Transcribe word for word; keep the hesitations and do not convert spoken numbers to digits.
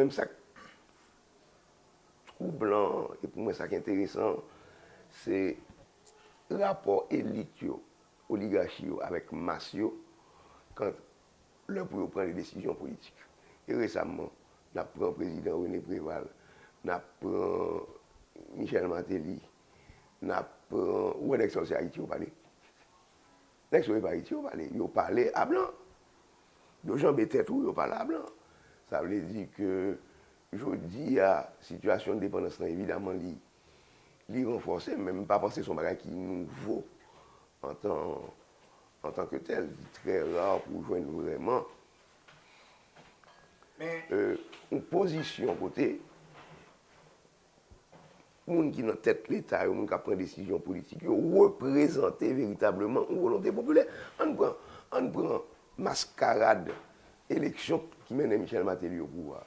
Menm sa k twoublan, e pou mwen sa k enteresan, se rapò elit yo, oligachi yo avèk mas yo, kan lè pou yo pran de desizyon politik. E resaman, n ap pran prezidan René Préval, n ap pran Michel Martelly, n ap pran, ou wè nèg sa yo se Ayiti yo pale. Nèg sa yo e pa Ayiti yo pale, yo pale a blan. Yo janbe tèt ou, yo pale a blan. Sa vle di ke jodi a, sitiyasyon endepandans lan, evidaman, li, li ranfòse, men m pa panse se yon bagay ki nouvo antan, antan ke tèl. Li trè ra pou w jwenn vrèman yon pozisyon kote moun ki nan tèt Leta yo, moun k ap pran desizyon politik yo, reprezante veritableman yon volonte popilè. Ann pran, ann pran maskarad eleksyon ki mennen Michel Martelly o pouvwa.